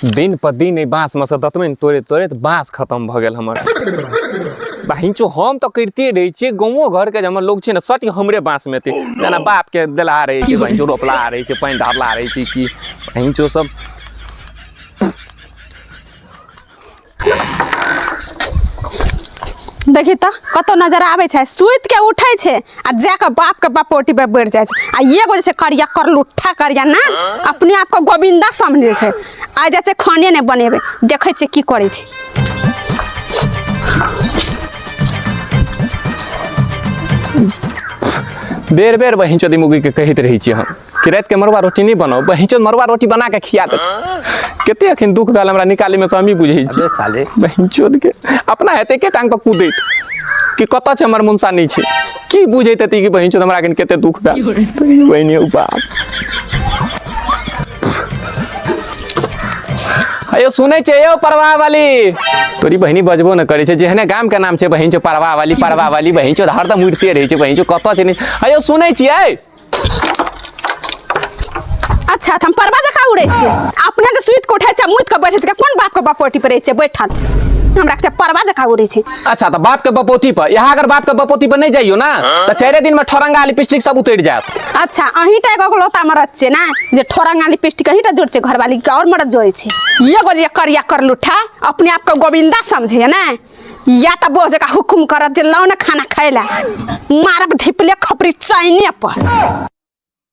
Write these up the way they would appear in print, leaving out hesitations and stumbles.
दिन पर दिन एहि बाँसमे सँ दतमनि तोड़ैत तोड़ैत बाँस खतम भऽ गेल हमर। बहिनचो हम तऽ करिते रहै छियै, गाँवो घरके जे हमर लोक छै ने सट हमरे बाँसमे एतै, जेना बापके देलहा रहै छै, बहिनचो रोपला रहै छै, पानि ढारला रहै छै की बहिनचो सब। देखी तऽ कतौ नजर आबै छै, सुति के उठै छै आ जाके बाप के बपोटी पे बैठ जाइ छै। आ एगो जे छै करिया करलुट्ठा करिया ना अपने आप के गोविंदा समझै छै, आइ जाइ छै खाने नहि बनेबै, देखै छियै की करै छै। बेर बेर बहिन चोदी मुगी के कहैत रहै छियै हम कि राति के मरुआ रोटी नहीं बनाओ, बहिन चोद मरुआ रोटी बना के खिया दे। कते अखन दुख भेल हमरा निकाले में, से हमही बुझै छी। साले बहिन चोद के अपना हेतै के टांग पर कूदैत कि कतऽ छै हमर मुनसा नहीं छै, की बुझैत हेतै कि बहिन चोद हमरा अखन कते दुख भेल। बहिन बाप अयो सुनै छै यौ परवा वाली, तोरी बहिनी बजबो न करै छै, जेहने गाम के नाम छै बहिन छै परवा वाली, परवा वाली बहिन चोद हरदम उड़िते रहै छै, बहिन चोद कतऽ छै नहि। अयो सुनै छियै? अच्छा तऽ हम परवा जकाँ उड़ै छियै, अपने जे सुति कऽ उठै छै मुति कऽ बैठै छै, कोन बाप के बपोटी पर रहै छै बैठल, हमरा छै परवा जकाँ उड़ै छै। अच्छा तऽ बाप के बपोती पर, यहाँ अगर बाप के बपोती पर नहीं जाइयो ना तऽ 4 दिन में ठोरंगा लिपस्टिक सब उतरि जायत। अच्छा अहीं टा एगो अगलौता मरद छै ना जे ठोरंगा लिपस्टिक अहीं टा जोड़ छै, घरवाली के और मरद जोड़ै छै। एगो जे करिया करलुठा अपने आप के गोविंदा समझे ना, या तऽ बोझ जकाँ हुकुम करत जे लाउ ने खाना खाय ला, मारब ढिपले खपरी चाइने पर।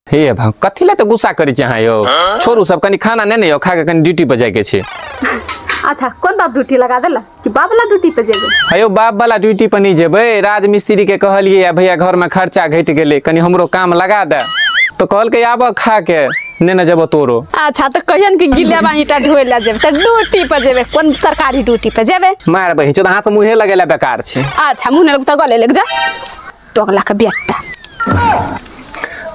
हे भाव कथी लए तऽ गुस्सा करै छी अहाँ यौ, छोड़ू सब, कनि खाना नहि ने यौ खा के कनि ड्यूटी पर जाइके छै। अच्छा कोन बाप ड्यूटी लगा देला कि बाप वाला ड्यूटी पे जेबै? हे यौ बाप वाला ड्यूटी पर नहि जेबै, राजमिस्त्री के कहलियै भैया घर में खर्चा घटि गेलै कनि हमरो काम लगा दे, तऽ कहलकै आबऽ खा के नहि ने जेबो तोरो। अच्छा तऽ कहियन कि गिलेबा ईंटा ढोए ला जेबै तऽ ड्यूटी पर जेबै, कोन सरकारी ड्यूटी पर जेबै? मार बहिन चोद अहाँ से मुँहे लगेला बेकार छै। अच्छा मुँह नहि लगतौ गले लग जा तोगला के बेटा।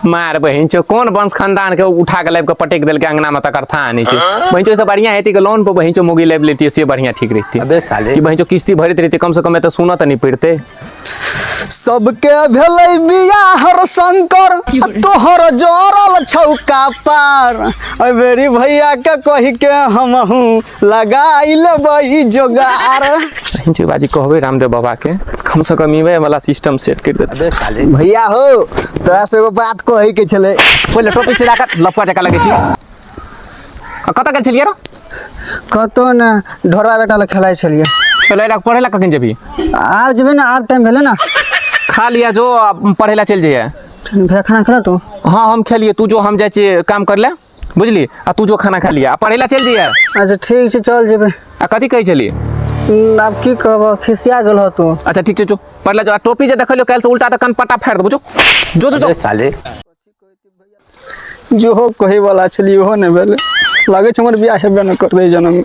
मार बहिन चो कोन वंश खानदान के उठा के लाबि के पटक देलकै अंगना में तकर था नहीं छै। बहिन चो से बढ़िया हेती के लोन पर बहिन चो मुगी लाबि लेती से बढ़िया ठीक रहती। अबे साले। कि बहिन चो किस्ती भरैत रहती कम से कम एते सुनत नहीं पड़ते। सबके भेलै बियाह हर शंकर तोहर जरल छौका पार, अबेरी भैया के कहि के हमहू लगाई लेबै जोगार। बहिन चो बाजी कहबै रामदेव बाबा के कम से कम इवे वाला सिस्टम सेट कर देते। अबे साले। भैया हो तोरा से एगो बात कहै के छलै। पहिले टोपी चिड़ा के लफुआ जकाँ लगै छी। आ कतऽ गेल छलियै रो? कतौ ने, ढोरबा बेटा लग खेलाइ छलियै। चलै ला पढ़ै ला कखन जेबही? आब जेबै ने, आब टाइम भेलै ने। खा लिया जो, आब पढ़ै ला चलि जइहे। भैया खाना खेला तू? हाँ हम खेलिए, तू जो हम जाइ छियै काम कर ले बुझली, आ तू जो खाना खा लिया आ पढ़ै ला चलि जइहे। अच्छा ठीक छै चल जेबै। आ कथी कहै छलियै? आब की कहबऽ, खिसिया गेल हो तू। अच्छा ठीक छै जो पढ़ ले जो, आ टोपी जे देखलियो काल्हि से उल्टा तऽ कनपट्टा फाड़ि देबौ, जो जो जो, जो। अबे साले। जो कहै वाला छलियै ओहो नहि भेलै, लागै छै हमर बियाह हेबे नहि करतै जनम।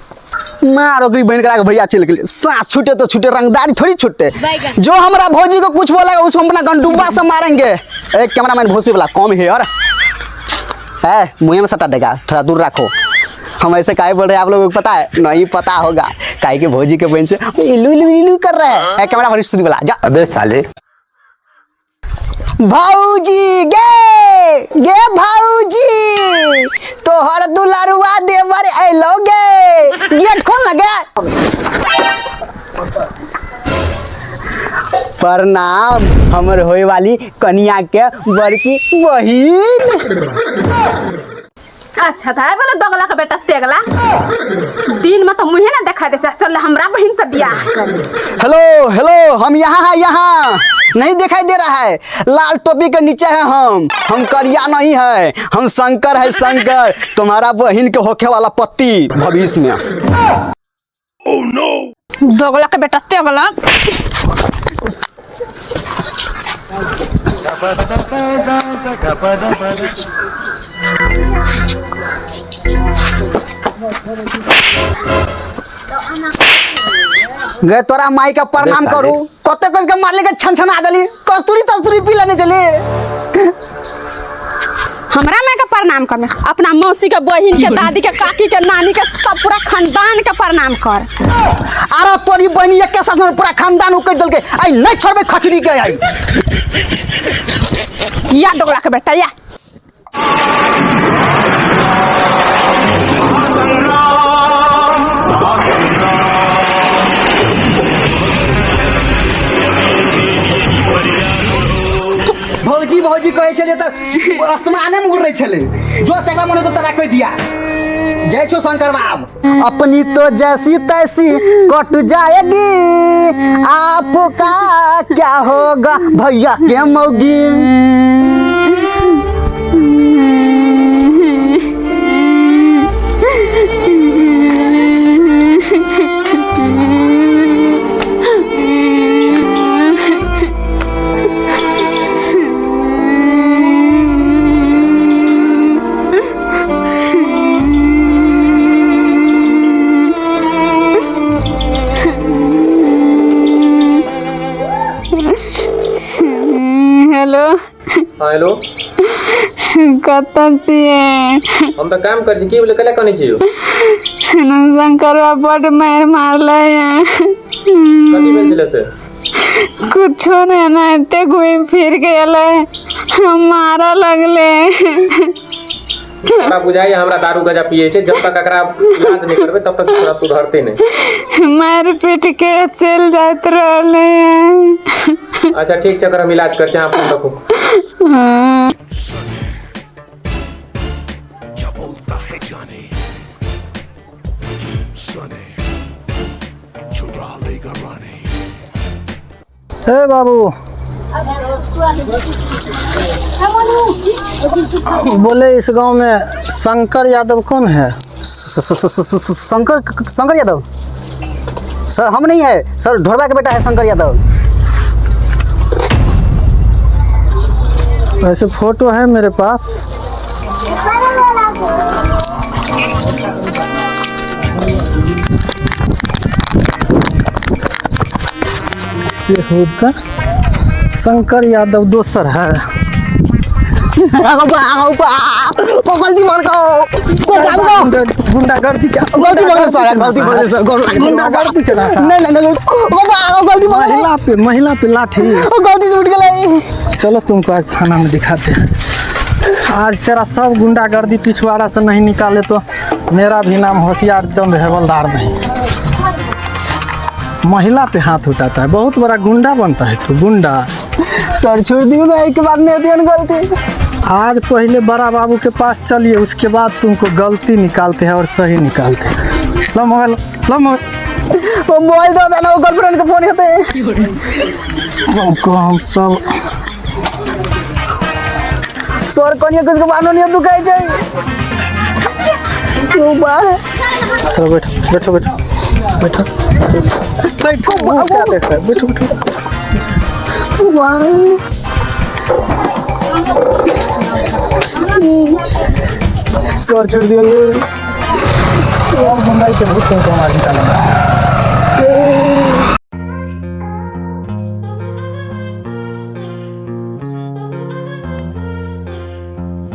मार ओकरी बहिन करा के भैया चलि गेलै, साँस छूटे तो छूटे, रंगदारी थोड़ी छूटे। जो हमरा भौजी को कुछ बोलेगा उसको हम अपना गंडुबा से मारेंगे। ए कैमरामैन भौसी वाला कम here है, मुँह में सटा देगा, थोड़ा दूर रखो। हम ऐसे काहे बोल रहे हैं आप लोगों को पता है? नहीं पता होगा, काहे के भौजी के बहन से इलू इलू इलू कर रहे हैं। ए कैमरा भौसी वाला जा। अबे साले। भौजी गे गे भौजी तोहर दुलरुआ देवर अइलो गे, गेट खोल ना गे। प्रणाम हमर होए वाली कनिया के बड़की बहिन। अच्छा था बोले दोगला का बेटा तेगला, दिन में तो मुँहे ना दिखाई दे, चल हमरा बहन से ब्याह कर। हेलो हेलो हम यहाँ हैं, यहाँ नहीं दिखाई दे रहा है, लाल टोपी के नीचे हैं हम करिया नहीं है, हम शंकर है शंकर, तुम्हारा बहन के होखे वाला पति भविष्य में। दोगला के बेटा तेगला। गे तोरा माई का प्रणाम करू, कते कस के मारले के छन छना देली, कस्तूरी तस्तूरी पी लेने चली। हमरा माई के प्रणाम कर, अपना मौसी के बहिन के दादी के काकी के नानी के सब पूरा खानदान के प्रणाम कर। अरे तोरी बहिन एक साथ में पूरा खानदान उकट देलके, आई नहीं छोड़बे खचड़ी के आई। या दोगला के बेटा या। भौजी भौजी कहै छलियै तऽ आसमाने मे उड़ै छलै। जो चकला मन तो तोरा कहि दिया। जय छो शंकर बाब। अपनी तो जैसी तैसी कट जाएगी, आपका क्या होगा भैया के मौगी। हेलो। हाँ हेलो, कतऽ छियै? हम तऽ काम करै छी। की बोले, कले कनै छी? शंकरवा बड मारि मारलै। कथी भेल छलै से? कुछो नहि, एनाहिते घूमि फिर के एलै, मारऽ लगलै। हमरा बुझाइए हमरा दारू गजा पिए छै। जब तक एकरा इलाज नहि करबै तब तक थोड़ा सुधरते नहि। मारि पीट के चलि जाइत रहलै। अच्छा ठीक छै, ओकर हम इलाज करै छी, अहाँ फोन रखू। क्या बोलता है जाने सने, चुरा लेगा रानी। हे बाबू, बोले इस गांव में शंकर यादव कौन है? शंकर, शंकर यादव सर हम नहीं है सर, ढोरबा के बेटा है शंकर यादव। वैसे फोटो है मेरे पास। ये होता शंकर यादव दोसर है। गलती भर गो, गुंडागर्दी क्या? गलती भर सर, गलती भर सर, गुंडागर्दी केना? नहीं नहीं नहीं, गलती भर। महिला पे लाठी, गलती से उठ गई। चलो तुमको आज थाना में दिखाते हैं। आज तेरा सब गुंडागर्दी पिछवाड़ा से नहीं निकाले तो मेरा भी नाम होशियार चंद हवलदार नहीं। महिला पे हाथ उठाता है, बहुत बड़ा गुंडा बनता है तू, गुंडा। सर छोड़ दियो ना, एक बार नहीं दियो गलती। आज पहले बड़ा बाबू के पास चलिए, उसके बाद तुमको गलती निकालते हैं और सही निकालते हैं। लो मोबाइल, लो मोबाइल। वो मोबाइल दो देना, वो गर्लफ्रेंड का फोन होते। तुमको हम सब सर कनियो किसको बानो नहीं दुखाई छै। ओ बा, चलो बैठो बैठो बैठो बैठो बैठो, मुँह क्या देख रहा है? बैठो बैठो। सर छोड़ दियो। और गुंडाई के भूत तुमको मार निकालेंगे।